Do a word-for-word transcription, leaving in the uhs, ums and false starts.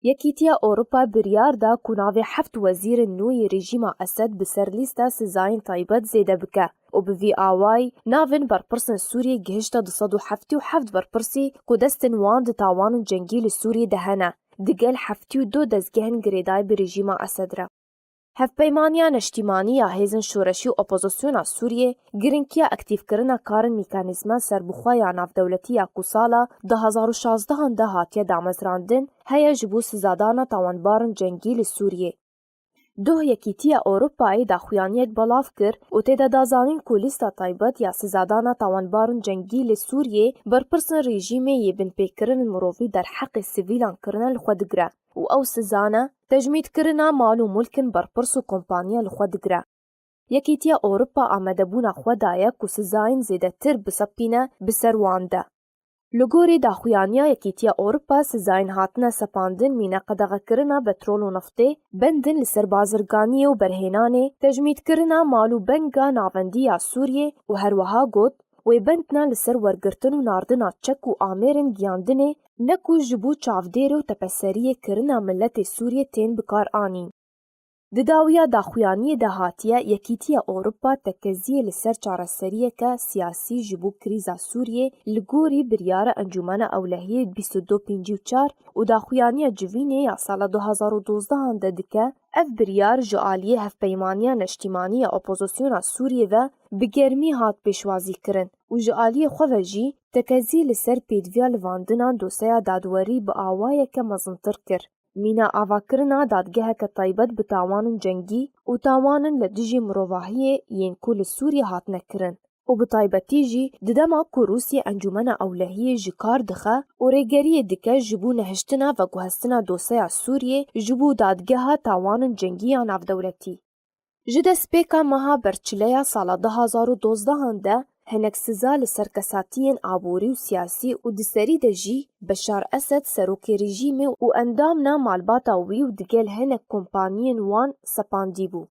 Yekîtiya Ewropa biryar da ku navê heft wezîrên nû yê rejîma Esed bi ser lîsta sizayên taybet zêde bike û bi vî awayî navên berpirsên Sûriyê gihişte du sed û heftê û heft berpirsî ku destên wan di tawanên cengî li Sûriyê de hene, digel heftê û du dezgehên girêdayî bi rejîma Esed re. Hevpeymaniya Neştîmanî ya Hêzên Şoreşî û Opozisyona Sûriyê giringkiya aktîfkirina karên mîkanîzma serbixwe ya navdewletî ya ku sala du hazar û şazdehan de hatiye damezrandin heye ji bo sizadana tawanbarên cengî li Sûriyê. Doh Yekîtiya Ewropayê daxuyaniyek belav kir û tê de da zanîn ku lîsta taybet ya sizadana tawanbarên cengî li Sûriyê berpirsên rejîmê yê binpêkirinên mirovî derheqê sivîlan kirine li xwe digire û ew sizane tecmîdkirina mal û mulkên berpirs û kompaniya li xwe digire. Yekîtiya Ewropa amadebûna xwe daye ku sizayên zêdetir bisepîne bi ser wan de. Li gorî daxuyaniya Yekîtiya Ewropa, sizayên hatine sepandin mîna qedexekirina petrol û neftê, bendin li ser bazirganiyê û berhênanê, tecmîdkirina mal û benga navendî ya Sûriyê û herwiha got, wê bendina li ser wergirtin û nardina çek û amêrên giyandinê ne ku ji bo çavdêrê û tepeseriyê kirina miletê Sûriyê tên bikaranîn. Di dawiya daxuyaniyê de hatiye, Yekîtiya Ewropa tekeziyê li ser çareseriyeke siyasî ji bo krîza Sûriyê li gorî biryara Encûmena Ewlehiyê bîst û du pêncî û çar û daxuyaniya civînê ya sala du hazar û dozdehan de dike, ev biryar ji aliyê Hevpeymaniya Neştîmanî ya Opozisyona Sûriyê ve bi germî hat pêşwazîkirin û ji aliyê xwe ve jî tekezî li ser pêdiviya livandina dosyeya dadwerî bi awayeke mezintir kir. Mîna avakirina dadgeheke taybet bi tawanên cengî û tawanên li dijî mirovahiyê yên ku li Sûriyê hatine kirin û bi taybetî jî di dema ku Rûsya Encûmena Ewlehiyê ji kar dixe û rêgeriyê dike ji bo nehiştina veguhestina dosyeya Sûriyê ji bo dadgeha tawanên cengî ya navdewletî. Ji destpêka meha berçileya sala du hazar û dozdehan de hinek siza li ser kesatiyên aborî û siyasî û di serî de jî Beşar Esed serokê rejîmê û endamna malbata wî û digel hinek kompaniyên wan sepandîbû.